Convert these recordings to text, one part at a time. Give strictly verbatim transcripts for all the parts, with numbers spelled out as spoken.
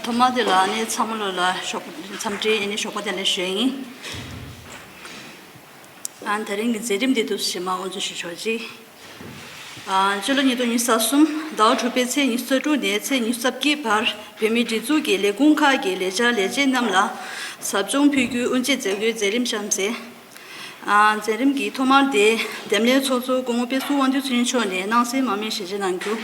ཐོག་མ་དེ་ལ་ནི་ཚང་མ་ལོ་ལ་ཞོགས་འཚམས་འདྲི་ཨ་ནི་ཞོགས་པ་བདེ་ལེགས་ཞུ་ཡ་ཡིན། ཨ་དེ་རིང་གི་མཛད་རིམ་འདི་འདུག་སེ་མར་དབུ་འཛུགས་ཞུ་ཆོག་ཅིག་ཨ་སྤྱི་ལོ་ཉིས་སྟོང་ཉི་ཤུ་རྩ་གསུམ་ཟླ་བ་དྲུག་པའི་ཚེས་ཉི་ཤུ་རྩ་དྲུག་ནས་ཚེས་ཉི་ཤུ་རྩ་བརྒྱད་བར་བོད་མིའི་སྒྲིག་འཛུགས་ཀྱི་ལས་ཁུངས་ཁག་གི་ལས་བྱ་ལས་བྱེད་རྣམས་ལ་ཟབ་སྦྱོང་ཕུལ་རྒྱུའི་དབུ་འབྱེད་མཛད་སྒོའི་མཛད་རིམ་གཤམ་གསལ། ཨ་མཛད་རིམ་གྱི་ཐོག་མར་དེ་འདེམས་ལྷན་ཚོགས་གཙོ་སྐུ་ངོ་དཔལ་ཟུར་དབང་འདུས་ཚེ་རིང་མཆོག་ནས་སྣང་གསལ་མར་མེ་ཞལ་བཞེས་གནང་རྒྱུ།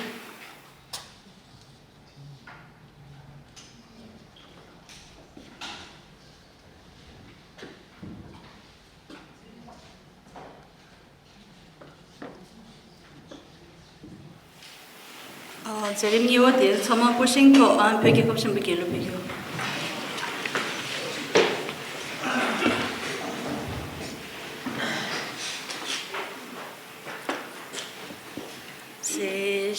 ཨ་མཛད་རིམ་གཉིས་པ་དེ་ཚང་མ་སྐུ་བཞེངས་ཐོག་ཨ་བོད་ཀྱི་སྐབས་ཆེན་པོ་རྒྱལ་གླུ་ཕུལ་རྒྱུ། ཚེ་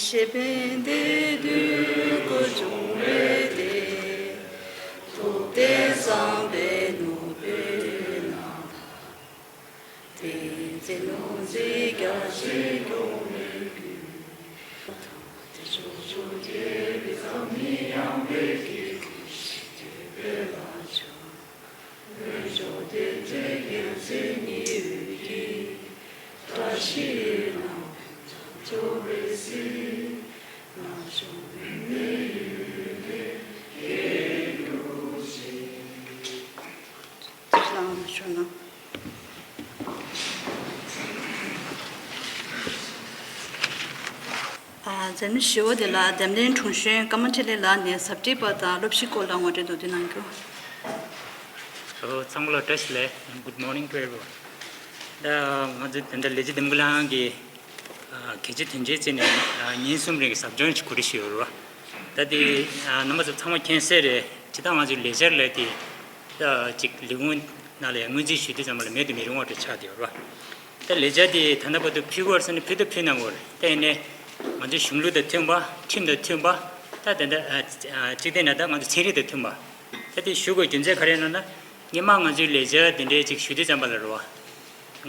ཤེས་པའི་འདི་དུས་ཀོ་བྱུང་བའི་དེ། ཐུབ་བསྟན་བཟང་པོའི་ནོར་བུའི་ནང་། བསྟན་འཛིན་ནོར་འཛིན་རྒྱ་ཆེན་སྐྱོང་བའི་རྒྱུད། ཕྱོགས་བཅུར་རྒྱས་པའི་འཛམ་གླིང་ཡངས་པའི་གི་ཀུན་གཞི་དད་པའི་ལྷ་ཆོས། འོད་འཇོ་བདེ་འབྲས་རྒྱལ་མཚན་ཉི་འོད་ཀྱིས། བཀྲ་ཤིས་ལྷ་མོ་འཇོ་བའི་གསེར། ངག་བཅུ་མུན་པའི་ཡུལ་ནས་སྐྱེ་འགྲོ་ཞིང་། ལྷ་མོ་འཇོ་ན། ཨ་མཛད་རིམ་བཞི་པ་དེ་ལ་འདེམས་ལྷན་དྲུང་གཞོན་ཀརྨ་འཕྲིན་ལས་ལགས་ནས་ཟབ་ཁྲིད་པ་དང་སློབ་ཞིབ་སྐོར་ལ་ངོ་སྤྲོད་མདོར་བསྡུས་གནང་རྒྱུ། ཨོ་ཚང་མ་ལ་བཀྲ་ཤིས་བདེ་ལེགས། Good morning to everyone. ད་ང་ཚོ་ད་ལྟ་ལས་བྱེད་འདེམས་བསྐོ་ལྷན་ཁང་གི་ཨ་གལ་ཆེ་དོན་ཆེའི་ཆེད་ནས་ཨ་ཉིན་གསུམ་རིང་གི་ཟབ་སྦྱོང་ཞིག་གོ་སྒྲིག་ཞུས་ཡོད་རེད་བ། ད་དེ་ཨ་རྣམ་པ་ཚོ་ཚང་མ་མཁྱེན་གསལ་རེད། ཇི་ལྟར་ང་ཚོའི་ལས་འཆར་ལ་དེ་ད་ཅིག་ལས་ཁུངས་ནང་ལ་ཡང་སྔོན་རྩིས་ཞུ་དུས་ཙམ་པ་ལ་མེད་དུ་མི་རུང་བ་འདྲ་ཆགས་བསྡད་ཡོད་རེད་བ། ད་ལས་འཆར་དེ་ད་ལྟ་བར་དུ་ཕུལ་དགོས་རེད་ཟེར་ན་ཕུལ་དང་ཕུལ་གནང་དགོས་རེད། ད་ཡིན་ནའི་ང་ཚོའི་གཞུང་ལུགས་དང་མཐུན་པ། ཁྲིམས་དང་མཐུན་པ། ད་དེ་འདྲ་ཨ་ཨ་གཅིག་བལྟས་ན་ད་ང་ཚོ་ཚན་རིག་དང་མཐུན་པ། ད་དེ་ཞུ་དགོས་རྒྱུ་མཚན་ག་རེ་ཡིན་ན། སྔོན་མ་ང་ཚོའི་ལས་འཆར་དེ་འདྲའི་ཅིག་ཞུ་དུས་ཙམ་པ་ལ་རེད་བ།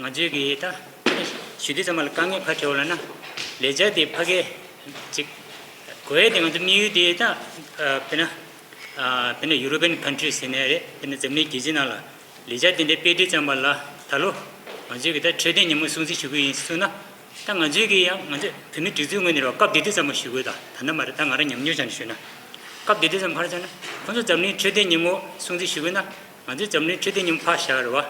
ང་ཚོའི་གི་ད་ཞུ་དུས་ཙམ་པ་ལ་དཀའ་ངལ་ག་རེ་འཕྲད་པ་ལབ་ན། ལས་འཆར་དེ་ཕ་གི་ཅིག་དགོས་ཡས་དེ་ང་ཚོ་དམིགས་ཡུལ་དེ་ད་ཨ་དཔེར་ན་ཨ་དཔེར་ན་European countries ཟེར་ནའི་རེད། དཔེར་ན་འཛམ་གླིང་རྒྱལ་སྤྱི་ནང་ལ་ལས་འཆར་དེ་འདྲའི་སྤེལ་དུས་ཙམ་པ་ལ་ད་ལོ་ང་ཚོའི་གི་ད་འཕྲོད་བསྟེན་ཉིན་མོ་སྲུང་བརྩི་ཞུ་གི་ཡིན་གསུངས་ན། ད་ང་ཚོའི་གི་ཡང་ང་ཚོ་བོད་མི་སྒྲིག་འཛུགས་ངོས་ནས་རེད་བ། སྐབས་དེ་དུས་ཙམ་པ་ཞུ་དགོས། ད་ད་ལྟ་མ་རེད། ད་ང་རང་ཉམས་མྱོང་བྱས་ནས་ཞུས་ན། སྐབས་དེ་དུས་ཙམ་པ་ག་རེ་བྱས་ན། ཁོང་ཚོ་འཛམ་གླིང་འཕྲོད་བསྟེན་ཉིན་མོ་སྲུང་བརྩི་ཞུ་དགོས་ན། ང་ཚོས་འཛམ་གླིང་འཕྲོད་བསྟེན་ཉིན་མོ་ཕར་བཞག་རེད་བ།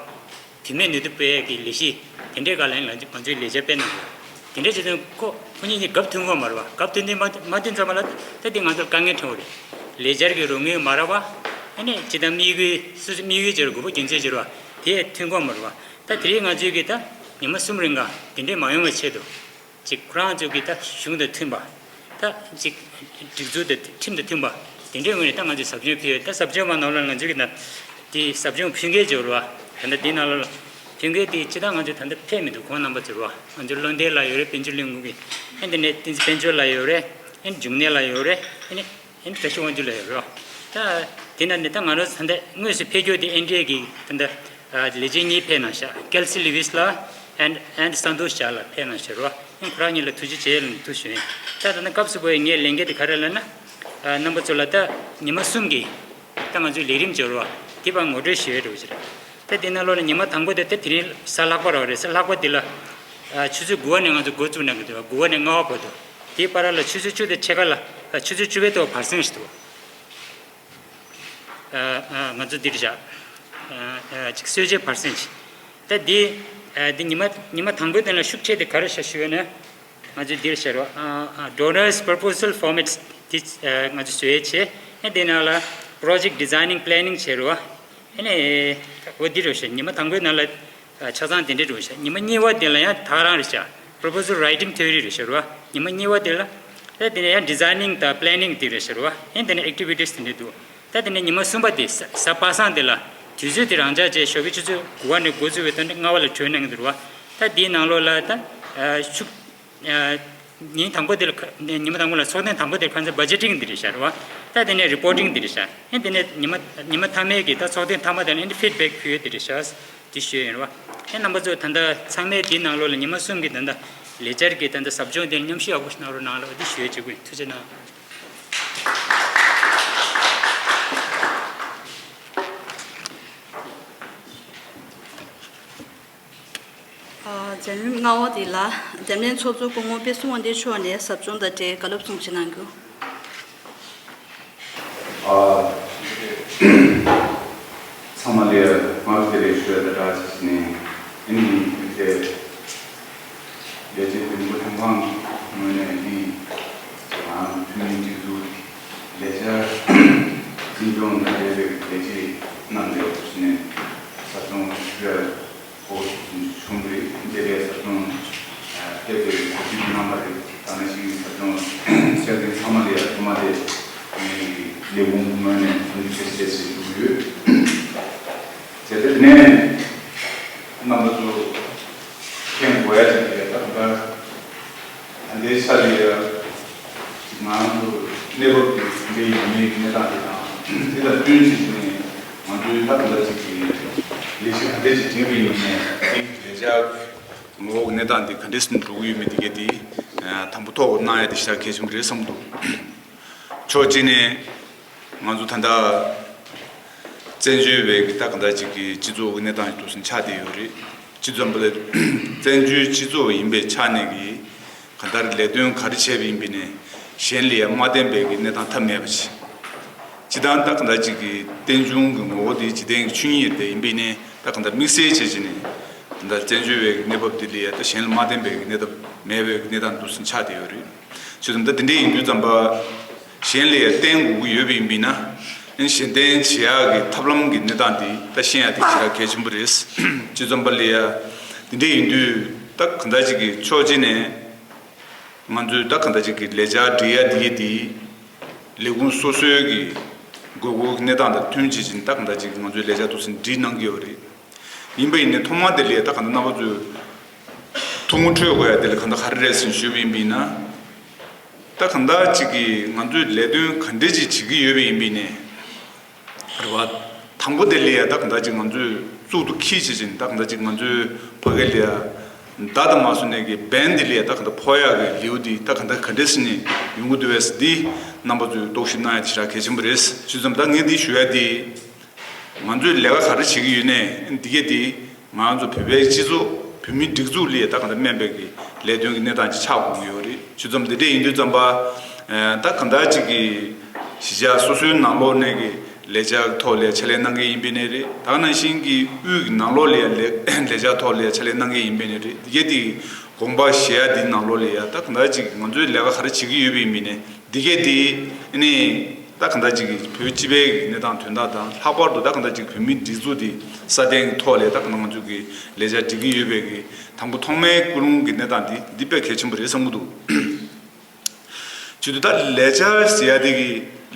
བུད་མེད་ནུས་སྟོབས་སྤེལ་ཡས་ཀྱི་ལས་གཞི་དེ་འདྲའི་སྒང་ལ་ང་ཚོས་ང་ཚོའི་ལས་འཆར་སྤེལ་གནང་དགོས། དེ་འདྲའི་བྱེད་དུས་ཁོ་ཁོ་གཉིས་ཀྱི་རྒབ་མཐུན་གྱི་མ་རེད་བ། རྒབ་མཐུན་དེ་མ་མ་མཐུན་ཙམ་པ་ལ་ད་དེ་ང་ཚོར་དཀའ་ངལ་འཕྲད་ཀྱི་རེད། ལས་འཆར་གྱི་རོགས་དངུལ་མ་རག་པ། ཨ་ནི་སྤྱིར་བཏང་དམིགས་ཡུལ་སོ་སོའི་དམིགས་ཡུལ་བྱེད་རྒྱུ་བོ་རྒྱུ་མཚན་བྱེད་རེད་བ། དེ་མཐུན་གྱི་མ་རེད་བ། ད་དེ་རིང་ང་ཚོས་ཀྱི་ད་ཉི་མ་གསུམ་རིང་ག་དེ་འདྲའི་མ་ཡོང་བའི་ཆེད་དུ། ཅིག་ཁོ་རང་ཚོ་གི་ད་གཞུང་དང་མཐུན་པ། ད་ཅིག་སྒྲིག་འཛུགས་དང་ཁྲིམས་དང་མཐུན་པ། དེ་འདྲའི་ངོས་ནས་ད་ང་ཚོས་ཟབ་སྦྱོང་ཕུལ་ཡོད། ད་ཟབ་སྦྱོང་མ་ནང་ལོགས་ལ་ང་ཚོ་གི་ད་དེ་ཟབ་སྦྱོང་ཕུལ་མཁན་ཅིག་ཡོད་རེད་བ། ད་ལྟ་དེ་ནང་ལོགས་ལ་ཕུལ་མཁན་དེ་ཅི་ད་ང་ཚོ་ད་ལྟ་ཕེབས་མི་འདུག་ཁོང་རྣམ་པ་ཚོ་རེད་བ། ང་ཚོ་བློ་ལྡན་ལགས་ཡོད་རེད། དཔལ་འབྱོར་གླིང་ཁུལ་གི། ཨ་ནི་དེ་ནས་བསྟན་འཛིན་དཔལ་འབྱོར་ལགས་ཡོད་རེད། ཨ་ནི་འབྱུང་གནས་ལགས་ཡོད་རེད། ཨ་ནི། ཨ་ནི་བཀྲ་ཤིས་དབང་ཕྱུག་ལགས་ཡོད་རེད་བ། ད་དེ་ན་ནི་ད་ང་རང་ཚོ་ད་ལྟ་དངོས་སུ་ཕེབས་རྒྱུ་དེ་ཨེན་ཌི་ཨེ་གི་ད་ལྟ་ལས་བྱེད་གཉིས་ཕེབས་གནང་ཤག Kelsey Lewis ལགས་and and Santosh Jha ལགས་ཕེབས་གནང་ཤག་རེད་བ། ཨ་ནི་ཁོ་རང་གཉིས་ལ་ཐུགས་རྗེ་ཆེ་ལབ་ནས་ཐུགས་ཞུ་ཡིན། ད་ད་ནི་སྐབས་སུ་བབས་པའི་ངའི་ལས་འགན་དེ་ག་རེ་ལབ་ན། ཨ་རྣམ་པ་ཚོ་ལ་ད་ཉི་མ་གསུམ་གི་ད་ང་ཚོའི་ལས་རིམ་སྦྱོར་བ་དེ་བར་ངོ་སྤྲོད་ཞུ་ཡས་འགྲོ་གི་རེད། ད་དེ་ནང་ལོགས་ལ་ཉི་མ་དང་པོ་དེ་ད་དེ་རིང་གཟའ་ལྷག་པ་རེད་བ། རེད། གཟའ་ལྷག་པ་དེ་ལ་ཨ་ཆུ་ཚོད་དགུ་པ་ནས་ང་ཚོ་འགོ་བཙུགས་གནང་གི་འདུག་དགུ་པ་ནས་ལྔ་པ་བར་དུ། དེའི་བར་ལ་ཆུ་ཚོད་བཅུ་དང་ཕྱེད་ཀ་ལ་ཨ་ཆུ་ཚོད་བཅུ་པའི་ཐོག་བར་གསེང་ཞིག་འདུག་ཨ་ཨ་ང་ཚོ་འདིར་བཞག་ཨ་ཨ་ཅིག་གསོལ་ཇའི་བར་གསེང་ཞིག་ད་འདི་ཨ་འདི་ཉི་མ་ཉི་མ་དང་པོའི་སྟེང་ལ་ཤུགས་ཆེ་དེ་ག་རེ་བྱ་ཞུས་ན། ང་ཚོས་འདིར་བྱ་རོགས། ཨ་ཨ་Donors Proposal Format དེ་ཨ་ང་ཚོས་བཟོས་བྱས། ཨ་དེ་ནང་ལ་Project Designing Planning བྱེད་རོགས། ཨ་ནི་འོ་འདི་རུ་བྱས་ཉི་མ་དང་པོའི་ནང་ལ་ཨ་ཆ་ཚང་དེ་འདྲའི་རུ་བྱས། ཉི་མ་གཉིས་པ་དེ་ལ་ཡང་ད་ག་རང་རེད་བྱ། Proposal Writing Theory རེད་བྱ་རོགས། ཉི་མ་གཉིས་པ་དེ་ལ་ཨ་དེ་ནས་ཡང་Designing དང་Planning དེ་རེད་བྱ་རོགས། ཨ་དེ་ནས་Activities དེ་འདྲ་འདུག་ད་དེ་ནས་ཉི་མ་གསུམ་པ་དེ་གཟའ་གཟའ་པ་སངས་དེ་ལ་དུས་ཚོད་དེ་རང་འཇགས་བྱས་ཞོགས་ཀའི་ཆུ་ཚོད་དགུ་པ་ནས་འགོ་བཙུགས་པའི་ད་ལྟ་ལྔ་པ་ལ་གྲོལ་གནང་གི་འདུག་རོགས། ད་དེའི་ནང་ལོགས་ལ་ད་ཨ་ཤུགས། ཨ་ཉིན་དང་པོ་དེ་ལ་ཁ་ཉི་མ་དང་པོ་ལ་ཚོགས་ཐེངས་དང་པོ་དེར་ཁ་སང་Budgeting འདི་རེད་ཤག་རེད་བ། ད་དེ་ནས་Reporting འདི་རེད་ཤག་ཨེ་དེ་ནས་ཉི་མ་ཉི་མ་མཐའ་མའི་གི་ད་ཚོགས་ཐེངས་མཐའ་མ་དེ་ལ་ཨེ་Feedback ཕུལ་ཡས་འདི་རེད་ཤག་འདི་ཞུས་ཡིན་རེད་བ། ཨེ་རྣམ་པ་ཚོ་ད་ལྟ་ཚང་མས་འདིའི་ནང་ལོགས་ལ་ཉི་མ་གསུམ་གི་ད་ལྟ་ལས་འཆར་གི་ད་ལྟ་ཟབ་སྦྱོང་དེ་ལ་མཉམ་ཞུགས་ཡག་པོ་ཞིག་གནང་རོགས་གནང་ལབ་འདི་ཞུ་ཡས་བྱེད་དགོས་ཡིན། ཐུགས་རྗེ་གནང་། འབྲེལ་ཡོད་མངའ་འོག་དེ་ལ་འདེམས་ལྷན་ཚོགས་གཙོ་སྐུ་ངོ་དཔལ་སྲུང་དབང་ལྡན་མཆོག་ནས་ཟབ་སྦྱོང་དང་འབྲེལ་བཀའ་སློབ་གསུང་ཆེད་གནང་རྒྱུ། ཨ། ཚང་མ་ལ་སྔ་དྲོ་བདེ་ལེགས་ཞུ་ཡ་དང་སྦྲགས་བྱས་ནས། ཨ་ནི་དེ་ལས་ལས་བྱེད་འདེམས་བསྐོ་ལྷན་ཁང་ངོས་ནས་ཨ་ནི་ང་བོད་མིའི་སྒྲིག་འཛུགས་ལས་འཆར་འཛིན་སྐྱོང་དང་འབྲེལ་བའི་ལས་བྱེད་རྣམས་ལ་ཞུས་ནས་ཟབ་སྦྱོང་ཞུ་ཡ་གོ་བྱུང་བ་རེད། འདི་ལས་ཟབ་སྦྱོང་སྤེལ་བའི་གོ་སྒྲིག་གནང་བ་རེད། ད་ནང་བཞིན་ཟབ་སྦྱོང་བྱ་མཁན་ཚང་མ་ལ་ཡང་ཐོག་མ་དེ་ངེད་ཀྱི་ལས་ཁུངས་ངོས་ནས་འཚམས་འདྲི་བཀྲ་ཤིས་བདེ་ལེགས་ཞུ་གི་ཡོད། བྱས་ཙང་དེ་ནས་རྣམ་པ་ཚོ་མཁྱེན་དགོས་ཡ་ཅིག་རེད། ད་ག་ད་ལྟའི་ཆ་ལ་ཡ་ང་ཚོ་གནས་བབ་དེ་འདི་ཡིན་མིན་གནས་སྟངས་དེ་དང་། དེ་ལ་བསྟུན་བྱས་ནས་ང་ཚོའི་ད་ག་འདྲ་ཅིག་གི་ལས་གཞི་ག་འདྲ་ཅིག་སྒྲིག་པ་ཡིན་ནའི་དེ་ལས་འཆར་ངོ་བོ་གནས་སྟངས་འདི་ག་འདྲས་སེ་འགྲོ་གི་ཡོད་མེད་འདི་གས་འདི་དང་པོ་ཐོག་གནང་ཡ་དེ་ཞེ་དྲག་གལ་ཆེན་པོ་རེད་བསམ་འདུག། ཕྱོགས་གཅིག་ནས་ང་ཚོ་ད་ལྟ་བཙན་བྱོལ་བའི་གི་ད་ག་འདྲ་ཅིག་གི་སྤྱི་ཚོགས་ཀྱི་གནས་སྟངས་ཤིག་ཏུ་ཕྱིན་ཆགས་བསྡད་ཡོད་རེད། སྤྱི་ཚོགས་པ་ལ་བཙན་བྱོལ་སྤྱི་ཚོགས་ཡིན་པའི་ཆ་ནས་གི་ག་འདྲ་ལས་དོན་ག་རེ་བྱས་པ་ཡིན་པ་ནས་གཞན་ལ་ཡང་མ་བརྟེན་པའི་གི་གནས་སྟངས་ཐབས་མེད་པ་ཞིག། སྤྱིར་བཏང་ད་ག་འདྲ་ཅིག་གི་རྟེན་འབྱུང་གི་ངོ་བོ་དེ་འཇིག་རྟེན་གྱི་ཆོས་ཉིད་དེ་ཡིན་པས་ནི། ད་ག་འདྲ་དམིགས་བསལ་བྱས་བྱས་ནས་ད་བཙན་བྱོལ་བའི་གནས་བབ་དེ་ལ་ཡ་ད་གཞན་ལ་མ་བརྟེན་པའི་གནས་སྟངས་མེད་པའི་གནས་སྟངས་འདུག་སེ་ཆགས་བསྡད་ཡོད་རེད། བྱས་ཙང་ད་དེ་འདྲ་ཡིན་དུས་ཙམ་པ་གཞན་ལ་ཡ་བརྟེན་དགོས་ཀྱི་ཡོད་པ་ཡིན་པས་ན། ཨ་ནི་གཞན་བརྟེན་བྱེད་ཡག་གི་ཐབས་ལམ་གྱི་གནས་སྟངས་དེ་ད་ཤེས་ཡ་དེ་ཞེ་དྲག་གལ་ཆེན་པོ་རེད། བྱས་ཙམ་པ་ལ་ཡ་དེ་འདྲ་ཡིན་དུས་ད་ག་འདྲ་ཅིག་གི་ཕྱོགས་གཅིག་ནས། ང་ཚོས་ད་ག་འདྲ་ཅིག་གི་ལས་འཆར་སྒྲིག་ཡ་འདི་གི་དེ་ལས་ཁུངས་སོ་སོའི་གི་དགོས་མཁོ་གི་གནས་སྟངས་དང་མཐུན་བྱེད་ཅིང་ད་ག་འདྲ་ཅིག་ང་ཚོའི་ལས་འཆར་འདུག་སེ་སྒྲིག་གནང་གི་ཡོད་རེད། ཡིན་པ་ཡིན་ནའི་ཐོག་མ་དེ་ལས་ད་ག་འདྲ་རྣམ་པ་ཚོས་ཐུགས་ཁུར་འཕྲོད་དགོས་ཡ་དེ་ལ་ག་འདྲ་ག་རེ་རེད་ཟེར་ཞུས་པ་ཡིན་པ་ཡིན་ན། ད་ག་འདྲ་ཅིག་གི་ང་ཚོས་ལས་དོན་ག་འདྲ་ཅིག་བྱེད་ཀྱི་ཡོད་པ་ཡིན་པ་ཡིན་ནའི། རེད་བ། དང་པོ་དེ་ལ་ཡ་ད་ག་འདྲ་ཅིག་ང་ཚོས་གཙུག་ཏུ་འཁྱེར་བྱེད་ཅིང་ད་ག་འདྲ་ཅིག་ང་ཚོའི་ཕ་གི་ལ་ཡ་མདའ་དང་མ་སོ་ནས་ཀྱི་འབེན་དེ་ལ་ཡ་ད་ག་འདྲ་ཕོག་ཡག་གི་ལེའུ་དེ་ད་ག་འདྲ་ག་འདྲ་སེ་ནས་ཡོང་གི་འདུག་བས་འདི་རྣམ་པ་ཚོས་རྟོག་ཞིབ་གནང་ཡ་དེ་ཞེ་དྲག་གལ་ཆེན་པོ་རེད། བྱས་ཙང་ད་ངས་འདི་ཞུ་ཡ་དེ། ང་ཚོས་ལས་ཀ་ག་རེ་བྱེད་ཀྱི་ཡོད་ནའི་འདི་གས་དེ་ང་ཚོ་བོད་པའི་སྤྱི་ཚོགས་བོད་མིའི་སྒྲིག་འཛུགས་ལ་ད་ག་འདྲ་སྨན་པའི་གི་ལས་དོན་གྱི་གནས་སྟངས་ཅིག་ཆགས་དགོས་ཀྱི་ཡོད་རེད། བྱས་ཙང་འདི་འདྲ་ཡིན་དུས་ཙམ་པ། ད་ག་འདྲ་ཅིག་གི་གཞིས་ཆགས་སོ་སོའི་ནང་ལོགས་ནས་ཀྱི་ལས་འཆར་ཐོག་ལ་ཕྱག་ལས་གནང་མཁན་ཡིན་པའི་ནས་རེད། ད་ག་ནང་བཞིན་གྱི་དབུས་ཀྱི་ནང་ལོགས་ལ་ལས་ལས་འཆར་ཐོག་ལ་ཕྱག་ལས་གནང་མཁན་ཡིན་པའི་ནས་རེད། འདི་གས་དེ་དགོངས་པ་བཞེས་ཡ་འདི་ནང་ལོགས་ལ་ཡ་ད་ག་འདྲ་ཅིག་ང་ཚོས་ལས་ཀ་ག་རེ་བྱེད་ཀྱི་ཡོད་པ་ཡིན་པའི་ནས་འདི་གས་དེ་ནི། ད་ག་འདྲ་ཅིག་གི་བོད་སྤྱི་པའི་གི་གནས་སྟངས་དོན་དག་དང་ལྷག་པར་དུ་ད་ག་འདྲ་ཅིག་བོད་མིའི་སྒྲིག་འཛུགས་འདི་སྲ་བརྟན་གྱི་ཐོག་ལ་ད་ག་འདྲ་ང་ཚོ་གི་ལས་འཆར་སྒྲིག་གི་ཡོད་པའི་གི་དང་པོ་ཐོག་མའི་ཀུན་སློང་གི་གནས་སྟངས་འདི་འདི་དཔེ་གལ་ཆེན་པོ་རེད་བསམ་གྱི་འདུག། བྱས་དུས་ད་ལས་འཆར་ཟེར་ཡ་དེ་གི་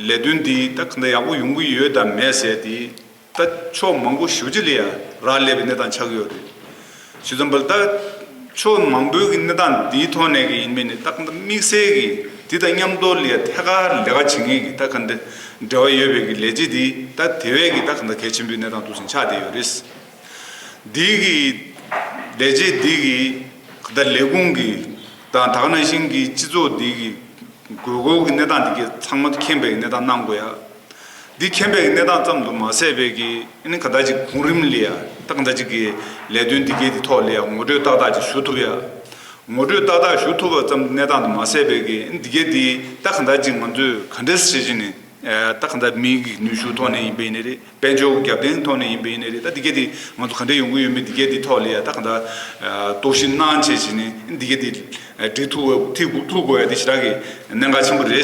ལས་དོན་འདི་ད་ག་འདྲ་ཡག་པོ་ཡོང་གི་ཡོད་དམ་མེད་ཟེར་ཡ་དེ། ད་ཕྱོགས་མང་པོ་ཞེ་པོ་ཅིག་ལ་ཡ་རག་ལས་པའི་གནས་སྟངས་ཆགས་ཀྱི་ཡོད་རེད། བྱས་ཙང་ད་ཕྱོགས་མང་པོའི་གི་གནས་སྟངས་འདིའི་ཐོག་ནས་གི་ཡིན་པས་ནི་ད་ག་འདྲ་དམིགས་བསལ་གི་འདི་དང་མཉམ་དུ་ལ་ཡ་ཐད་ཀར་ལས་ཀ་བྱེད་མཁན་གི་ད་ག་འདྲ་འབྲེལ་བ་ཡོད་པའི་གི་ལས་བྱེད་འདི་ད་དེ་བས་གི་ད་ག་འདྲ་གལ་ཆེན་པོའི་གནས་སྟངས་འདུག་སེ་ཆགས་བསྡད་ཡོད་རེད། འདི་གི་ལས་བྱེད་འདི་གི་ག་འདྲ་ལས་ཁུངས་གི་དང་ད་ག་ནང་བཞིན་གི་སྤྱི་ཚོགས་འདི་གི་དགོས་མཁོ་གི་གནས་སྟངས་འདི་གི་ཚང་མ་མཁྱེན་པའི་གནས་སྟངས་གནང་དགོས་ཡ། འདི་མཁྱེན་པའི་གནས་སྟངས་ཙམ་དུ་མ་ཟད་པའི་གི་ཨ་ནི་ག་འདྲ་ཅིག་གོང་རིམ་ལ་ཡ་ད་ག་འདྲ་ཅིག་གི་ལས་དོན་འདི་གའི་དེ་ཐོག་ལ་ཡ་ངོ་སྤྲོད་ཏག་ཏག་ཅིག་ཞུ་ཐུབ་ཡ། ངོ་སྤྲོད་ཏག་ཏག་ཞུ་ཐུབ་པ་ཙམ་གནས་སྟངས་དུ་མ་ཟད་པའི་གི་ཨ་ནི་འདི་གའི་དེ་ད་ག་འདྲ་ཅིག་ང་ཚོས་ག་འདྲས་བྱེད་ཀྱི་ནི་ད་ག་འདྲ་མིའི་གི་ནུས་ཤུགས་ཐོག་ནས་ཡིན་པའི་ནི་རེད། དཔལ་འབྱོར་གྱི་རྒྱབ་རྟེན་ཐོག་ནས་ཡིན་པའི་ནི་རེད། ད་འདི་གའི་དེ་ང་ཚོ་ག་འདྲས་ཡོང་གི་ཡོད་མེད་འདི་གའི་དེ་ཐོག་ལ་ཡ་ད་ག་འདྲ་རྟོག་ཞིབ་གནང་བྱས་ཀྱི་ནི་འདི་གའི་དེ། སྒྲིག་ཐུབ་ཐུབ་དགོས་ཡ་དེ་ཞེ་དྲག་གི་གནད་འགག་ཆེན་པོ་རེད།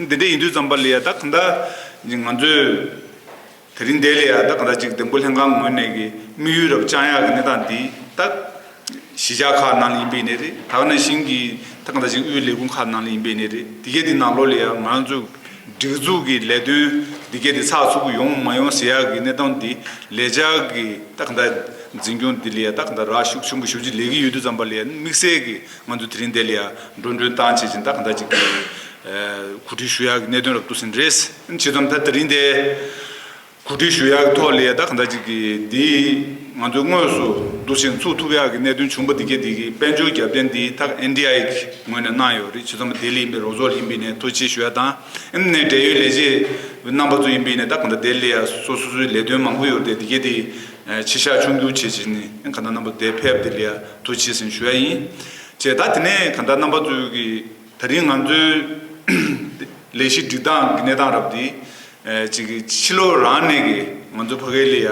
འདི་འདྲ་ཡིན་དུས་ཙམ་པ་ལ་ཡ་ད་ག་འདྲ་ང་ཚོས་དེ་རིང་འདི་ལ་ཡ་ད་ག་འདྲ་ཅིག་འདེམས་བསྐོ་ལྷན་ཁང་ངོས་ནས་ཀྱི་དམིགས་ཡུལ་རབ་བཅང་ཡག་གི་གནས་སྟངས་འདི་ད་གཞིས་ཆགས་ཁག་ནང་ལ་ཡིན་པའི་ནི་རེད། ད་ག་ནང་བཞིན་གྱི་ད་ག་འདྲ་ཅིག་དབུས་ལས་ཁུངས་ཁག་ནང་ལ་ཡིན་པའི་ནི་རེད། དེ་གའི་དེ་ནང་ལོགས་ལ་ཡ་ང་ཚོ་སྒྲིག་འཛུགས་ཀྱི་ལས་དོན་འདི་གའི་དེ་ཚགས་ཚུད་པོ་ཡོང་མ་ཡོང་ཟེར་ཡག་གི་གནས་སྟངས་འདི་ལས་འཆར་གྱི་ད་ག་འདྲ་འཛིན་སྐྱོང་འདི་ལ་ཡ་ད་ག་འདྲ་རག་ཤུགས་ཆེན་པོ་ཞེ་པོ་ཅིག་ལས་ཀྱི་ཡོད་དུས་ཙམ་པ་ལ་ཡ་དམིགས་བསལ་གྱི། ང་ཚོ་དེ་རིང་འདི་ལ་ཡ་འགྲོ་གྲོན་བཏང་བྱེད་ཅིང་ད་ག་འདྲ་ཅིག་གི་གོ་སྒྲིག་ཞུ་ཡག་གི་གནད་དོན་རབ་ཏུ་ཟིན་རེད། བྱས་ཙང་ད་དེ་རིང་འདི་གོ་སྒྲིག་ཞུ་ཡག་གི་ཐོག་ལ་ཡ་ད་ག་འདྲ་ཅིག་གི་འདི་ང་ཚོ་དངོས་སུ་འདུ་ཤེས་ཚུགས་ཐུབ་ཡག་གི་གནད་དོན་བྱུང་པ་འདི་གས་འདི་གི་དཔལ་འབྱོར་རྒྱབ་རྟེན་འདི་ད་ཨེན་ཌི་ཨའི་གི་ངོས་ནས་གནང་ཡོད་རེད། བྱས་ཙང་ལྡི་ལི་ཡིན་པའི་རོགས་ཚོགས་ཡིན་པའི་ནས་ཐུགས་རྗེ་ཆེ་ཞུ་ཡ་དང་། ཨེམ་ནས་འབྲེལ་ཡོད་ལས་བྱེད་ རྣམ་པ་ཚོ་ཡིན་པ་ཡིན་ན་ད་གང་ལྟར་དེ་ལ་ཡ་སོ་སོ་སོའི་ལས་དོན་མང་པོ་ཡོད་དེ་དེ་གས་དེ་ཆེ་ཤ་ཆུང་རྒྱུ་བྱེད་བྱེད་ནས་གང་ལྟར་རྣམ་པ་དེ་ཕེབས་དེ་ལ་ཡ་ཐུགས་རྗེ་ཆེ་ཞུ་ཡ་ཡིན། བྱས་ད་དེ་ནས་གང་ལྟར་རྣམ་པ་ཚོའི་གི་ད་རིང་ང་ཚོའི་ལས་གཞི་སྒྲིག་སྟངས་ཀྱི་གནས་སྟངས་རབ་དེ་ཅིག་གི་ཕྱི་ལོགས་རང་ནས་གི་ང་ཚོ་ཕ་གི་ལ་ཡ་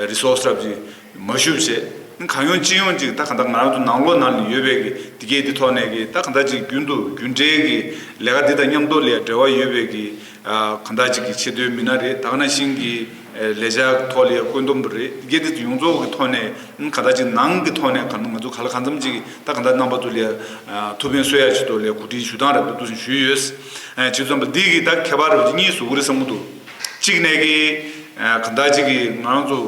རི་སོར་སི་རབ་ཅིག་མ་ཞུ་བྱས། གང་ཡོང་ཅི་ཡོང་ཅིག་ད་གང་ལྟར་ང་རང་ཚོ་ནང་ལོགས་ནང་ལ་ཡོད་པའི་གི་དེ་གས་དེ་ཐོག་ནས་གི་ད་གང་ལྟར་ཅིག་རྒྱུན་དུ་རྒྱུན་འབྲེལ་གི་ལས་ཀ་འདི་དང་མཉམ་དུ་ལ་ཡ་འབྲེལ་བ་ཡོད་པའི་གི་གང་ལྟར་ཅིག་གི་ཆེས་མཐོའི་མི་སྣ་རེད། ད་ག་ནང་བཞིན་གི་ལས་འཆར་ཐོག་ལ་ཡ་བཀོད་འདོམས་རེད། དེ་གས་དེ་ཡོངས་རྫོགས་ཀྱི་ཐོག་ནས་གང་ལྟར་ཅིག་ནང་གི་ཐོག་ནས་གང་ལྟར་ང་ཚོ་ག་ལ་གང་འཚམ་ཅིག་ད་གང་ལྟར་རྣམ་པ་ཚོ་ལ་ཡ་ཐུགས་ཕན་གསོས་ཡ་ཆེད་དུ་ལ་ཡ་གོ་སྒྲིག་ཞུ་སྟངས་རབ་ཏུ་འདུག་ཟིན་ཞུས་ཡོད། བྱས་ཙང་འདི་གི་ད་ཁྱད་པར་རབ་ཅིག་གཉིས་བཟོ་གི་རེད་བསམ་གི་འདུག་གཅིག་ནས་གི་གང་ལྟར་ཅིག་གི་ང་རང་ཚོ་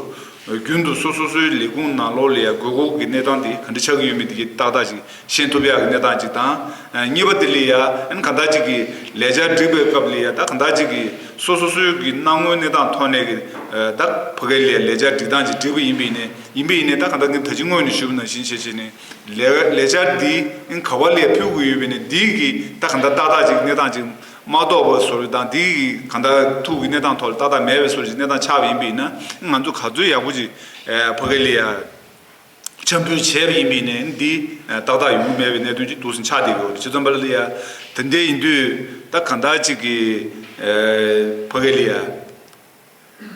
རྒྱུན་དུ་སོ་སོ་སོའི་ལས་ཁུངས་ནང་ལོགས་ལ་ཡ་དགོས་མཁོ་གི་གནས་སྟངས་དེ་ག་འདྲ་ཆགས་ཀྱི་ཡོད་མེད་དེ་གི་ཏག་ཏག་ཅིག་ཤེས་ཐུབ་ཡག་གི་གནས་སྟངས་ཅིག་དང་། གཉིས་པ་དེ་ལ་ཡ་ཨན་གང་ལྟར་ཅིག་གི་ལས་འཆར་སྒྲིག་པའི་སྐབས་ལ་ཡ་ད་གང་ལྟར་ཅིག་གི་སོ་སོ་སོའི་གི་སྣང་ངོའི་གནས་སྟངས་ཐོག་ནས་གི་ད་ཕ་གི་ལ་ཡ་ལས་འཆར་སྒྲིག་སྟངས་ཅིག་སྒྲིག་པ་ཡིན་པ་ཡིན་ནའི་ཡིན་པ་ཡིན་ནའི་ད་གང་ལྟར་ངས་ད་ཅི་སྔོན་ནས་ཞུས་པ་ནང་བཞིན་བྱས་བྱས་ནས་ལས་ལས་འཆར་འདི་ཨན་ག་བ་ལ་ཡ་ཕུལ་དགོས་ཡོད་པ་ཡིན་ནའི་འདི་གི་ད་གང་ལྟར་ཏག་ཏག་ཅིག་གནས་སྟངས་ཅིག་མ་རྟོགས་པ་བཟོ་འདྲ་དང་འདི་གི་གང་ལྟར་ཐུགས་ཀྱི་གནས་སྟངས་ཐོག་ལ་ཏག་ཏག་མེད་པའི་བཟོ་འདྲ་ཅིག་གནས་སྟངས་ཆགས་པ་ཡིན་པ་ཡིན་ན་ང་ཚོ་ག་ཚོད་ཡག་པོ་ཅིག་ཕ་གི་ལ་ཡ་འཆམ་མཐུན་བྱས་པ་ཡིན་པ་ཡིན་ནའི་འདི་ཏག་ཏག་ཡོང་གི་མེད་པའི་གནད་དོན་ཅིག་འདུག་སེ་ཆགས་བསྡད་ཡོད་རེད། བྱས་ཙང་པ་ལ་ཡ་དེ་འདྲ་ཡིན་དུས་ད་གང་ལྟར་ཅིག་གི་ཕ་གི་ལ་ཡ་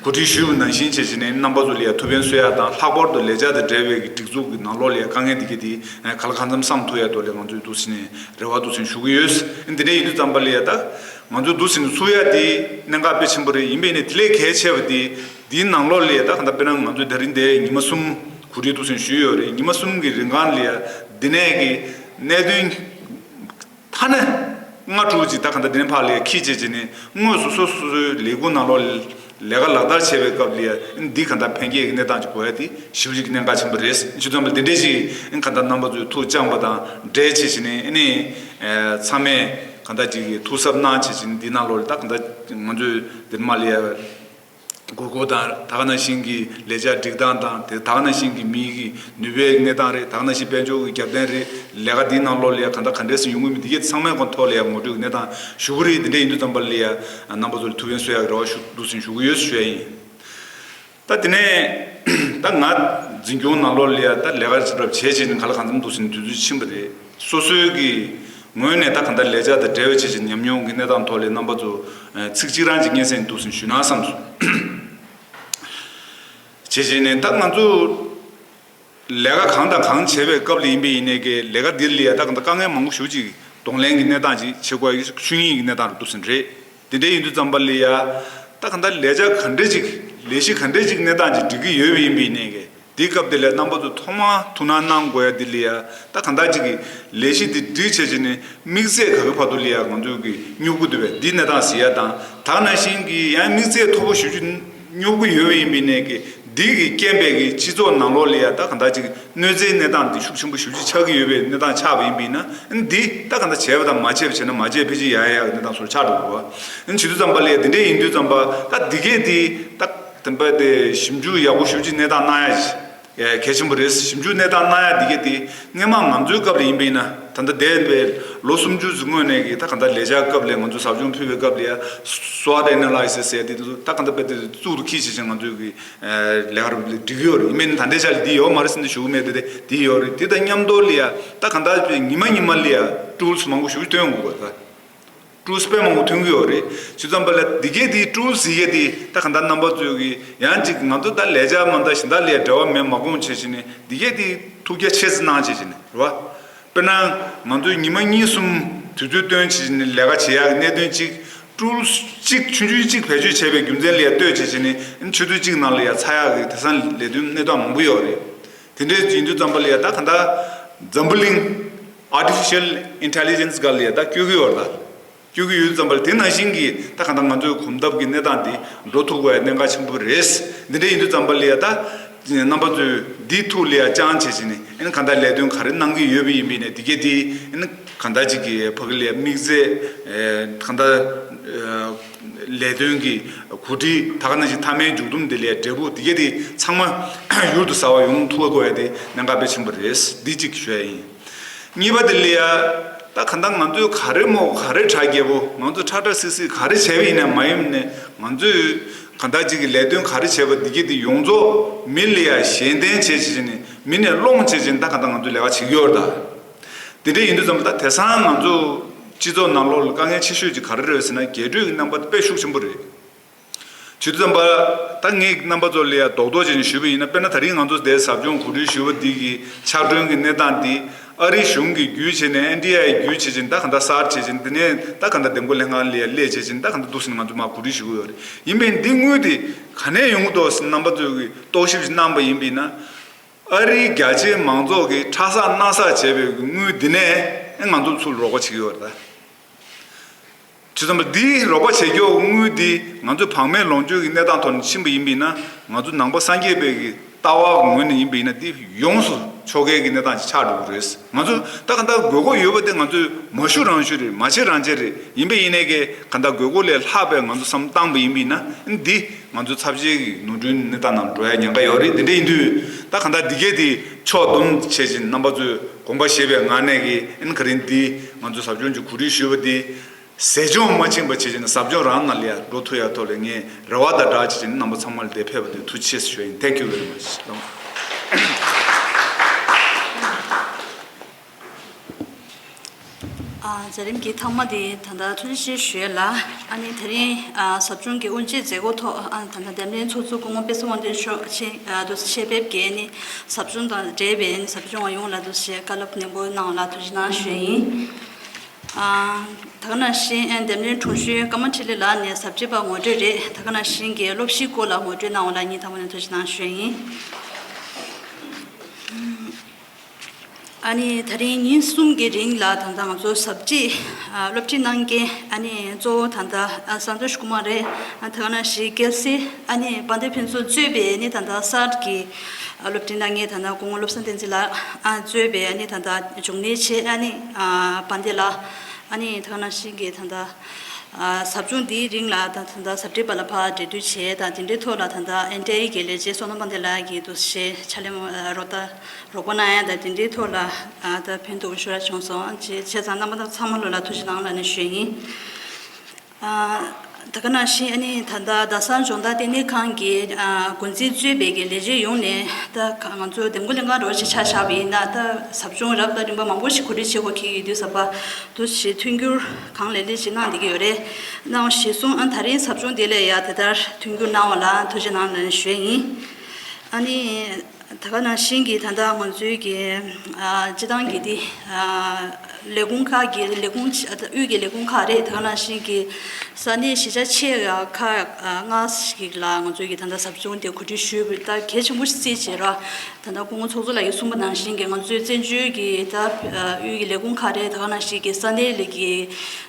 གོ་སྒྲིག་ཞུས་པ་ནང་བཞིན་བྱས་བྱས་ནས་རྣམ་པ་ཚོ་ལ་ཡ་ཐུགས་ཕན་གསོས་ཡ་དང་ལྷག་པར་དུ་ལས་འཆར་དང་འབྲེལ་བའི་གི་སྒྲིག་འཛུགས་ཀྱི་ནང་ལོགས་ལ་ཡ་དཀའ་ངལ་འདི་ག་དེ་ག་ལ་གང་འཚམ་བསམ་ཐུབ་ཡ་ཐོག་ལ་ང་ཚོས་འདུག་སེ་ནས་རེ་བ་འདུག་སེ་ཞུ་གི་ཡོད། འདི་འདྲ་ཡིན་དུས་ཙམ་པ་ལ་ཡ་ད་ང་ཚོས་འདུག་སེ་ནས་ཚུགས་ཡ་དེ་གནད་འགག་དཔེ་ཆེན་པོ་རེད། ཡིན་པས་ནས་དེ་ལས་གལ་ཆེ་བ་དེ་འདིའི་ནང་ལོགས་ལ་ཡ་ད་གང་ལྟར་དཔེར་ན་ང་ཚོས་ད་རིང་འདིར་ཉི་མ་གསུམ་གོ་སྒྲིག་འདུག་སེ་ཞུས་ཡོད་རེད། ཉི་མ་གསུམ་གྱི་རིང་གང་ལ་ཡ་འདི་ནས་གི་གནད་དོན་ཐ་ན་ལྔ་དྲུག་ཅིག་ད་གང་ལྟར་འདི་ནས་ཕར་ལ་ཡ་ཁྱི་བྱས་བྱས་ནས་དངོས་སུ་སོ་སོ་སོའི་ལས་ཁུངས་ནང་ལོགས་ལས་ཀ་ལག་བསྟར་བྱེད་པའི་སྐབས་ལ་ཡ་འདི་གང་ལྟར་ཕན་སྐྱེད་ཀྱི་གནས་སྟངས་ཅིག་དགོས་ཡ་དེ་ཞེ་པོ་ཅིག་གནད་འགག་ཆེན་པོ་རེད། བྱས་ཙང་པ་འདི་འདྲས་ཅིག་གང་ལྟར་རྣམ་པ་ཚོས་ཐུགས་བཅངས་པ་དང་འབྲེལ་བྱས་བྱས་ནས་ཨ་ནི་ཚང་མས་གང་ལྟར་ཅིག་ཐུགས་གཟབ་གནང་བྱས་བྱས་ནས་འདི་ནང་ལོགས་ལ་ད་གང་ལྟར་ང་ཚོས་འདིར་མ་ལ་ཡ་དགོས་མཁོ་དང་ད་ག་ནང་བཞིན་གྱི་ལས་འཆར་སྒྲིག་སྟངས་དང་དེ་ད་ག་ནང་བཞིན་གྱི་མི་གི་ནུས་པའི་གནས་སྟངས་རེད། ད་ག་ནང་བཞིན་དཔལ་འབྱོར་གྱི་རྒྱབ་རྟེན་རེད། ལས་ཀ་འདིའི་ནང་ལོགས་ལ་ཡ་གང་ལྟར་ག་འདྲས་སེ་ཡོང་གི་མིན་འདི་གས་ཚང་མའི་ཐོག་ལ་ཡ་ངོ་སྤྲོད་ཀྱི་གནས་སྟངས་ཞུ་གི་རེད། འདི་འདྲས་ཡིན་དུས་ཙམ་པ་ལ་ཡ་རྣམ་པ་ཚོ་ལ་ཐུགས་ཕན་གསོས་ཡག་གི་རེ་བ་ཞུ་འདུག་སེ་ཞུ་གི་ཡོད་ཞུ་ཡ་ཡིན། ད་དེ་ནས་ད་ང་འཛིན་སྐྱོང་ནང་ལོགས་ལ་ཡ་ད་ལས་ཀ་ཅིག་རབ་བྱས་བྱས་ནས་ག་ལ་གང་འཚམ་འདུག་སེ་དུས་ཚོད་ཕྱིན་པ་རེད། སོ་སོའི་གི་ངོས་ནས་ད་གང་ལྟར་ལས་འཆར་དང་འབྲེལ་བ་བྱས་བྱས་ཉམས་མྱོང་གི་གནས་སྟངས་ཐོག་ལ་རྣམ་པ་ཚོ་ཚིག་གཅིག་རང་ཅིག་སྙན་སེང་འདུག་སེ་ཞུས་ན་བསམ་སོང་། བྱས་བྱས་ནས་ད་ང་ཚོ་ལས་ཀ་གང་དང་གང་བྱེད་པའི་སྐབས་ལ་ཡིན་པ་ཡིན་ནའི་གི་ལས་ཀ་འདི་ལ་ཡ་ད་གང་ལྟར་དཀའ་ངལ་མང་པོ་ཞེ་པོ་ཅིག་གདོང་ལེན་གྱི་གནས་སྟངས་ཅིག་བྱེད་དགོས་ཡ་ཆོས་ཉིད་ཀྱི་གནས་སྟངས་རུ་འདུག་སེ་རེད། དེ་འདྲ་ཡིན་དུས་ཙམ་པ་ལ་ཡ་ད་གང་ལྟར་ལས་འཆར་ག་འདྲ་ཅིག་ལས་གཞི་ག་འདྲ་ཅིག་གནས་སྟངས་ཅིག་སྒྲིག་གི་ཡོད་པ་ཡིན་པ་ཡིན་ནའི་གི་དེའི་སྐབས་དེ་ལ་རྣམ་པ་ཚོ་ཐོག་མར་ཐུགས་སྣང་གནང་དགོས་ཡ་འདི་ལ་ཡ་ད་གང་ལྟར་ཅིག་གི་ལས་གཞི་འདི་སྒྲིག་བྱས་བྱས་ནས་དམིགས་ཚད་ག་གི་བར་དུ་ལ་ཡ་ང་ཚོས་གི་སྙོབ་གི་འདུག་པས་འདི་གནས་སྟངས་ཟེར་ཡ་དང་ད་ག་ནང་བཞིན་གི་ཡང་དམིགས་ཚད་མཐོ་པོ་ཞེ་པོ་ཅིག་སྙོབ་གི་ཡོད་པ་ཡིན་པ་ཡིན་ནའི་གི་འདི་གི་རྐྱེན་པས་གི་སྤྱི་ཚོགས་ནང་ལོགས་ལ་ཡ་ད་གང་ལྟར་ཅིག་གནོད་འཚེའི་གནས་སྟངས་འདི་ཤུགས་ཆེན་པོ་ཞེ་པོ་ཅིག་ཆགས་ཀྱི་ཡོད་པའི་གནས་སྟངས་ཆགས་པ་ཡིན་པ་ཡིན་ན་འདི་ད་གང་ལྟར་བྱས་པ་དང་མ་བྱས་པ་བྱས་ན་མ་བྱས་ཕལ་ཆེར་ཡག་ཡག་གི་གནས་སྟངས་སོགས་ཆགས་འགྲོ་གི་རེད་བ། བྱེད་དུས་ཙམ་པ་ལ་ཡ་དེ་འདྲས་ཡིན་དུས་ཙམ་པ་ད་འདི་གས་འདི་ད་དེ་འབད་དེ་ཞིབ་འཇུག་ཡག་པོ་ཞེ་པོ་ཅིག་གནས་སྟངས་གནང་ཡ་ཞིག་གལ་ཆེན་པོ་རེད། ཞིབ་འཇུག་གནས་སྟངས་གནང་ཡ་འདི་གས་དེ་སྔོན་མ་ང་ཚོའི་སྐབས་ལ་ཡིན་པ་ཡིན་ན་ད་ལྟ་འདས་པའི་ལོ་སུམ་ཅུ་ཙམ་སྔོན་ནས་ཀྱི་ད་གང་ལྟར་ལས་འཆར་སྐབས་ལ་ང་ཚོ་ཟབ་སྦྱོང་ཕུལ་བའི་སྐབས་ལ་ཡ་སོ་ཊ་ཨེ་ན་ལའི་སིས་ཟེར་ཡ་དེ་ད་གང་ལྟར་དཔེ་དེ་གཙུག་ཏུ་འཁྱེར་བྱས་ཅིང་ང་ཚོས་ཀྱི་ལས་ཀ་རུ་སྒྲིག་གི་ཡོད་རེད། ཡིན་མིན་ད་ལྟའི་ཆ་ལ་འདི་ཡོད་མ་རེད་ཟེར་ནས་ཞུ་གི་མེད་དེ་དེ་འདི་ཡོད་རེད། དེ་དང་མཉམ་དུ་ལ་ཡ་ད་གང་ལྟར་ཉི་མ་ཉི་མ་ལ་ཡ་ཊུལ་སི་མང་པོ་ཞིག་ཐོན་དགོས་པ་ད། ཊུལ་སི་དཔེ་མང་པོ་ཐོན་གྱི་ཡོད་རེད། བྱས་ཙང་པ་ལ་འདི་གས་དེ་ཊུལ་སི་ཟེར་གྱི་དེ་ད་ག་འདྲ་རྣམ་པ་ཚོས་ཀྱི་ཡང་ཅིག་ང་ཚོ་ད་ལས་འཆར་མ་འདྲ་གཞན་དག་ལས་འབྲེལ་བ་མེད་མ་དགོངས་བྱས་བྱས་ནས་འདི་གས་དེ་ཐུགས་རྒྱ་ཆེ་ཙམ་གནང་བྱས་བྱས་ནས་རེད་བ། དཔེར་ན་ང་ཚོས་ཉི་མ་གཉིས་གསུམ་དུས་ཚོད་བཏོན་བྱས་བྱས་ནས་ལས་ཀ་བྱེད་ཡག་གི་གནད་དོན་གཅིག་ཊུལ་སི་གཅིག་ཆུང་ཆུང་གཅིག་བེད་སྤྱོད་བྱས་པའི་རྒྱུ་མཚན་ལ་ཡ་ལྟོས་བྱས་བྱས་ནས་ཆུ་ཚོད་གཅིག་ནང་ལ་ཡ་ཚར་ཡག་གི་དེང་སང་ལས་དོན་གནས་སྟངས་མང་པོ་ཡོད་རེད། དེ་འདྲའི་ཡིན་དུས་ཙམ་པ་ལ་ཡ་ད་ག་འདྲ་འཛམ་བུ་གླིང་ཨར་ཊི་ཕི་ཤལ་ཨིན་ཊེ་ལི་ཇེན་སི་སྒང་ལ་ཡ་ད་བསྐྱོད་ཀྱི་ཡོད་རེད་ད། བསྐྱོད་ཀྱི་ཡོད་ཙམ་པ་ལ་དེ་ནང་བཞིན་གྱི་ད་གང་ལྟར་ང་ཚོའི་གོམ་སྟབས་ཀྱི་གནས་སྟངས་འདི་འགྲོ་ཐུབ་དགོས་ཡ་གནད་འགག་ཆེན་པོ་རེད། འདི་འདྲ་ཡིན་དུས་ཙམ་པ་ལ་ཡ་ད་རྣམ་པ་ཚོས་འདི་ཐུགས་ལ་ཡ་བཅངས་བྱས་བྱས་ནས་ཨ་ནི་གང་ལྟར་ལས་དོན་ག་རེ་གནང་གི་ཡོད་པ་ཡིན་པ་ཡིན་ནའི་འདི་གས་དེ་ཨ་ནི་གང་ལྟར་ཅིག་གི་ཕ་གི་ལ་ཡ་དམིགས་བསལ་གང་ལྟར་ལས་དོན་གྱི་གོ་སྒྲིག་ད་ག་ནང་བཞིན་མཐའ་མའི་མཇུག་སྡོམ་འདི་ལ་ཡ་འབྲས་བུ་འདི་གས་དེ་ཚང་མ་ཡུལ་དུ་ཟ་བ་ཡོང་ཐུབ་དགོས་ཡ་དེ་གནད་འགག་དཔེ་ཆེན་པོ་རེད། འདི་གཅིག་ཞུ་ཡ་ཡིན། གཉིས་པ་དེ་ལ་ཡ། ད་ག་འདྲ་ང་ཚོས་ག་རེ་མོ་ག་རེ་དྲག་རྒྱལ་པོ་ང་ཚོ་ཁྲ་ཁྲ་སིག་སིག་ག་རེ་བྱས་པ་ཡིན་ན་མ་ཡིན་ནས་ ང་ཚོས་གང་ལྟར་ཅིག་གི་ལས་དོན་ག་རེ་བྱས་པ་འདི་གི་དེ་ཡོངས་རྫོགས་མི་ལ་ཡ་གཞན་བརྟེན་བྱས་བྱས་བྱས་ནས་མི་ནས་སློང་བྱས་བྱས་ནས་ད་གང་ལྟར་ང་ཚོས་ལས་ཀ་བྱེད་ཀྱི་ཡོད་རེད་ད། དེ་འདྲ་ཡིན་དུས་ཙམ་ད་དེང་སང་ང་ཚོ་སྤྱི་ཚོགས་ནང་ལོགས་ལ་དཀའ་ངལ་ཆེ་ཤོས་ཅིག་ག་རེ་རེད་ཟེར་ན་རྒྱས་སྤྲོས་ཀྱི་རྣམ་པ་དཔེ་ཤུགས་ཆེན་པོ་རེད། བྱེད་དུས་ཙམ་པ་ད་ངས་རྣམ་པ་ཚོ་ལ་ཡ་རྡོག་རྡོག་བྱས་ནས་ཞུས་པ་ཡིན་ན། དཔེར་ན་ད་རིང་ང་ཚོ་དེ་ཟབ་སྦྱོང་གོ་སྒྲིག་ཞུ་བ་འདི་གི་ཕྱག་གྲོན་གྱི་གནས་སྟངས་འདི་ཨ་རིའི་གཞུང་གིས་བརྒྱུད་བྱས་ནས་ཨེན་ཌི་ཨའི་བརྒྱུད་བྱས་བྱས་ནས་ད་གང་ལྟར་གསར་བྱས་བྱས་ནས་དེ་ནས་ད་གང་ལྟར་འདེམས་བསྐོ་ལྷན་ཁང་ལ་ཡ་སླེབས་བྱས་བྱས་ནས་ད་གང་ལྟར་འདུག་ཟེར་ནས་ང་ཚོ་མར་གོ་སྒྲིག་ཞུ་གི་ཡོད་རེད། ཡིན་པས་འདི་དངུལ་དེ་ག་ནས་ཡོང་གི་འདུག་ཟེར་རྣམ་པ་ཚོས་ཀྱི་རྟོག་ཞིབ་ཅིག་གནང་པ་ཡིན་པས་ན། ཨ་རིའི་རྒྱ་ཆེའི་མང་ཚོགས་ཀྱིས་ཁྲ་ཟག་སྣ་ཟག་བྱས་པའི་དངུལ་འདི་ནས་ང་ཚོ་ཚུར་རོགས་པ་བྱེད་ཀྱི་ཡོད་རེད་ད། བྱས་ཙང་འདིའི་རོགས་པ་བྱེད་ཀྱི་ཡོད་དངུལ་འདི་ང་ཚོ་བག་མེད་ལོངས་སྤྱོད་ཀྱི་གནས་སྟངས་ཐོག་ནས་ཕྱིན་པ་ཡིན་པས་ན། ང་ཚོ་ནང་པ་སངས་རྒྱས་པའི་གི་ལྟ་བ་གི་ངོས་ནས་ཡིན་པ་ཡིན་ན་འདི་ཡོངས་སུ་ཆོག་མཁན་གྱི་གནས་སྟངས་ཅིག་ཆགས་འགྲོ་གི་རེད། ང་ཚོ་ད་ག་འདྲ་དགོས་མཁོ་ཡོད་པ་དེ་ང་ཚོས་མ་ཞུ་རང་ཞུ་རེད། མ་བྱེད་རང་བྱེད་རེད། ཡིན་པས་ཡིན་ནའི་གི་ག་འདྲ་དགོས་མཁོ་ལས་ལྷག་པའི་ང་ཚོ་བསམ་བཏང་པ་ཡིན་པས་ན་འདི་ང་ཚོ་ཚབས་ཆེའི་གི་ནོར་འཁྲུལ་གནས་སྟངས་ནང་འགྲོ་ཡ་ཉེན་ཁ་ཡོད་རེད། དེ་འདྲ་ཡིན་དུས་ད་ག་འདྲ་འདི་གས་དེ་ཕྱོགས་བསྡོམས་བྱས་ཅིང་རྣམ་པ་ཚོས་དགོངས་པ་བཞེས་པའི་ངང་ནས་གི་ཨན་ག་རེ་འདི་ང་ཚོ་ཟབ་སྦྱོང་གི་གོ་སྒྲིག་ཞུས་པ་འདི་ཟས་སྦྱོང་མ་ཕྱིན་པ་བྱས་ཅིང་ཟབ་སྦྱོང་རང་ནང་ལ་ཡ་འགྲོ་ཐུབ་ཡ་ཐོག་ལ་ངས་རེ་བ་དང་སྦྲགས་བྱས་ཅིང་རྣམ་པ་ཚང་མ་ལ་དེ་ཕེབས་པ་དེ་ཐུགས་རྗེ་ཆེ་ཞུ་ཡིན། Thank you very much. ཨ། མཛད་རིམ་གྱི་ཐ་མ་དེ་ད་ལྟ་ཐུགས་རྗེ་ཆེ་ཞུ་ཡ་ལ། ཨ་ནི་དེ་རིང་ཨ་ཟབ་སྦྱོང་གི་དབུ་འབྱེད་མཛད་སྒོ་ཐོག་ཨ་ད་ལྟ་འདེམས་ལྷན་ཚོགས་གཙོ་སྐུ་ངོ་དཔལ་འཛོམས་དབང་འདུས་མཆོག་ཆེད་ཨ་དུ་ཆེད་ཕེབས་ཀྱིས་ནི་ཟབ་སྦྱོང་དང་འབྲེལ་བའི་ནི་ཟབ་སྦྱོང་བ་ཡོངས་ལ་དུ་ཞེས་བཀའ་སློབ་ནན་པོ་གནང་བ་ལ་ཐུགས་རྗེ་གནང་ཞུ་ཡ་ཡིན། ཨ་ད་ག་ནང་བཞིན་ཨ་འདེམས་ལྷན་དྲུང་གཞོན་ཀརྨ་འཕྲིན་ལས་ལགས་ནས་ཟབ་སྤྱོད་པ་ངོ་སྤྲོད་རེད། ད་ག་ནང་བཞིན་གྱི་སློབ་གཞིའི་སྐོར་ལ་ངོ་སྤྲོད་གནང་བ་ལ་སྙིང་ཐག་པ་ནས་ཐུགས་རྗེ་གནང་ཞུ་ཡ་ཡིན། ཨ་ནི་ད་རིང་ཉིན་གསུམ་གྱི་རིང་ལ་ད་ལྟ་ང་ཚོ་ཟབ་སྤྱོད་ཨ་སློབ་ཁྲིད་གནང་མཁན་ཨ་ནི་གཙོ་བོ་ད་ལྟ་ཨ་སན་ཏོ་ཤ་ཀུ་མར་རེད། ཨ་ད་ག་ནང་བཞིན་རྒྱལ་སྲས་ཨ་ནི་དཔལ་ལྡན་ཕུན་ཚོགས་གཙོས་པའི་ཨ་ནི་ད་ལྟ་གསར་གྱི་ཨ་སློབ་ཁྲིད་གནང་མཁན་ད་ལྟ་སྐུ་ངོ་བློ་བཟང་བསྟན་འཛིན་ལགས་ཨ་གཙོས་པའི་ཨ་ནི་ད་ལྟ་འབྱུང་གནས་ཆེད་ཨ་ནི་ཨ་དཔལ་ལྡན་ལགས་ཨ་ནི་ད་ག་ནང་བཞིན་གྱི་ད་ལྟ་ཨ་ཟབ་སྦྱོང་འདིའི་རིང་ལ་ད་ད་ལྟ་ཟབ་ཁྲིད་པ་ལ་ཕར་འབྲེལ་མཐུད་བྱས་དང་དེ་འདྲའི་ཐོག་ལ་ད་ལྟ་ཨེན་ཊི་ཨའི་གི་ལས་བྱེད་བསོད་ནམས་དཔལ་ལྡན་ལགས་ཀྱིས་འདུ་ཤེས་ཕྱག་ལས་རོགས་ད་རོགས་པ་གནང་ཡ་དང་དེ་འདྲའི་ཐོག་ལ་ཨ་ད་ཕན་ཐོགས་ཤོར་བ་བྱུང་སོང་། བྱས་བྱས་ཙང་རྣམ་པ་ཚང་མ་ལོ་ལ་ཐུགས་རྗེ་གནང་ལབ་ནས་ཞུ་ཡ་ཡིན། ཨ་ད་ག་ནང་བཞིན་ཨ་ནི་ད་ལྟ་རྡ་ས་ལྗོངས་བདག་ལྟེ་གནས་ཁང་གི་ཨ་འགོ་འཛིན་གཙོས་པའི་གི་ལས་བྱེད་ཡོངས་ནས་ད་ང་ཚོ་འདེམས་བསྐོ་ལྷན་ཁང་རོགས་ཞིག་ཆ་བཞག་པ་ཡིན་ན་ད་ཟབ་སྦྱོང་རབ་དང་རིམ་པ་མང་པོ་ཞིག་གོ་སྒྲིག་བྱེད་དགོས་ཀྱི་ཡོད་དུས་ཟབ་པ་དུ་ཞིག་མཐུན་འགྱུར་གང་ལེགས་ལེགས་ཤིག་གནང་བསྡད་ཀྱི་ཡོད་རེད། གནང་བ་གཞིར་བཟུང་ཨ་ད་རིང་ཟབ་སྦྱོང་འདི་ལ་ཡ་དེ་ལྟར་མཐུན་འགྱུར་གནང་བ་ལ་ཐུགས་རྗེ་གནང་ལབ་ནས་ཞུ་ཡ་ཡིན། ཨ་ནི་ད་ག་ནང་བཞིན་གྱི་ད་ལྟ་ང་ཚོའི་གི་ཨ་སྤྱི་བཏང་གི་དེ་ཨ་ལས་ཁུངས་ཁག་གི་ལས་ཁུངས་ཨ་དབུས་ཀྱི་ལས་ཁུངས་ཁག་རེད། ད་ག་ནང་བཞིན་གྱི་ས་གནས་གཞིས་ཆགས་ཆེ་ཁག་ཨ་ལྔ་ཞིག་ལ་ང་ཚོའི་གི་ད་ལྟ་ཟབ་སྦྱོང་དེ་གོ་སྒྲིག་ཞུས་པ་ད་གལ་ཆེན་པོ་ཞིག་བརྩིས་བྱས་ར། ད་ལྟ་སྐུ་ངོ་ཚོགས་གཙོ་ལགས་ཀྱིས་གསུངས་པ་ནང་བཞིན་གྱི་ང་ཚོའི་བཙན་བྱོལ་གྱི་ད་ཨ་དབུས་ཀྱི་ལས་ཁུངས་ཁག་རེད། ད་ག་ནང་བཞིན་གྱི་ས་གནས་ལས་ཀྱི་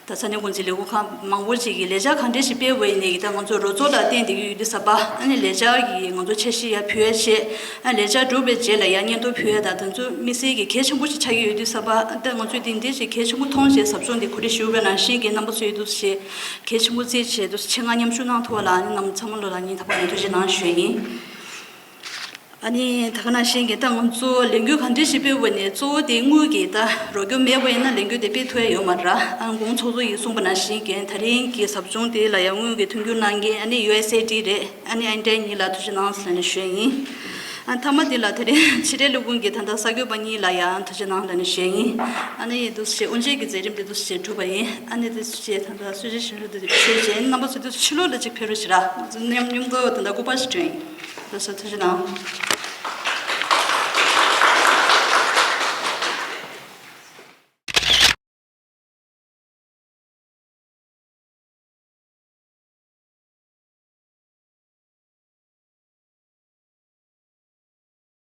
ད་ས་གནས་འགོ་འཛིན་ལས་ཁུངས་ཁག་མང་པོ་ཅིག་གིས་ལས་འཆར་གང་འདྲ་ཞིག་སྤེལ་བ་ཡིན་ནའི་ད་ང་ཚོ་རོགས་ཚོགས་ལ་བརྟེན་བསྡད་ཀྱི་ཡོད་དུས་ཙམ་པ་ཨ་ནི་ལས་འཆར་གྱི་ང་ཚོ་འཆར་གཞི་ཡར་ཕུལ་ཡ་བྱས། ཨ་ལས་འཆར་གྲུབ་པའི་རྗེས་ལ་ཡར་སྙན་ཐོ་ཕུལ་ཡ་ད་དེ་ཚོ་དམིགས་བསལ་གྱི་གལ་ཆེན་པོ་ཞིག་ཆགས་ཀྱི་ཡོད་དུས་ཙམ་པ་ཨ་ད་ང་ཚོས་དེ་འདྲ་ཞིག་གལ་ཆེན་པོ་མཐོང་བྱས་ཟབ་སྦྱོང་འདི་གོ་སྒྲིག་ཞུས་པ་ནང་བཞིན་གྱི་རྣམ་པ་ཚོས་འདུག་སེ་གལ་ཆེན་པོ་བརྩིས་བྱས་འདུག་སེ་ཆེད་མངགས་མཉམ་ཞུགས་གནང་ཐུབ་པ་ལ་ཨ་ནི་རྣམ་པ་ཚང་མ་ལོ་ལ་སྙིང་ཐག་པ་ནས་ཐུགས་རྗེ་གནང་ཞུ་ཡ་ཡིན། ཨ་ནི་ད་ག་ནང་བཞིན་གྱི་ད་ང་ཚོ་ལས་འགུལ་གང་འདྲ་ཞིག་སྤེལ་བ་ནས་གཙོ་བོ་དེ་དངུལ་གྱི་ད་རོགས་སྐྱོར་མེད་པ་ཡིན་ན་ལས་འགུལ་དེ་སྤེལ་ཐུབ་ཡ་ཡོད་མ་རེད། ཨ་ནི་སྐུ་ངོ་ཚོགས་གཙོ་ཡིས་གསུངས་པ་ནང་བཞིན་གྱི་ད་རིང་གི་ཟབ་སྦྱོང་དེ་ལ་ཡང་དངུལ་གྱི་མཐུན་འགྱུར་གནང་མཁན་ཨ་ནི་ཡུ་ཨེས་ཨེ་ཌི་རེད། ཨ་ནི་ཨེན་ཊི་ཨའི་གཉིས་ལ་ཐུགས་རྗེ་གནང་ཟེར་ནས་ཞུ་ཡ་ཡིན། ཨ་མཐའ་མ་དེ་ལ་ད་རིང་ཕྱི་དྲིལ་ལས་ཁུངས་ཀྱི་ད་ལྟ་གསར་འགོད་པ་གཉིས་ལ་ཡང་ཐུགས་རྗེ་གནང་ཟེར་ནས་ཞུ་ཡ་ཡིན། ཨ་ནི་འདུག་སེ་དབུ་འབྱེད་ཀྱི་མཛད་རིམ་དེ་འདུག་སེ་གྲུབ་པ་ཡིན། ཨ་ནི་འདུག་སེ་ད་ལྟ་གསོལ་ཇ་བཞེས་རོགས་དེ་ཞུ་བྱས་རྣམ་པ་ཚོ་འདུག་སེ་ཕྱི་ལོགས་ལ་ཅིག་ཕེབས་རོགས་བྱེད་ར། ང་ཚོ་མཉམ་མཉམ་དུ་ད་ལྟ་སྐུ་པར་ཞིག་སྤྲོད་ཡིན། འདུག་སེ་ཐུགས་རྗེ་གནང་།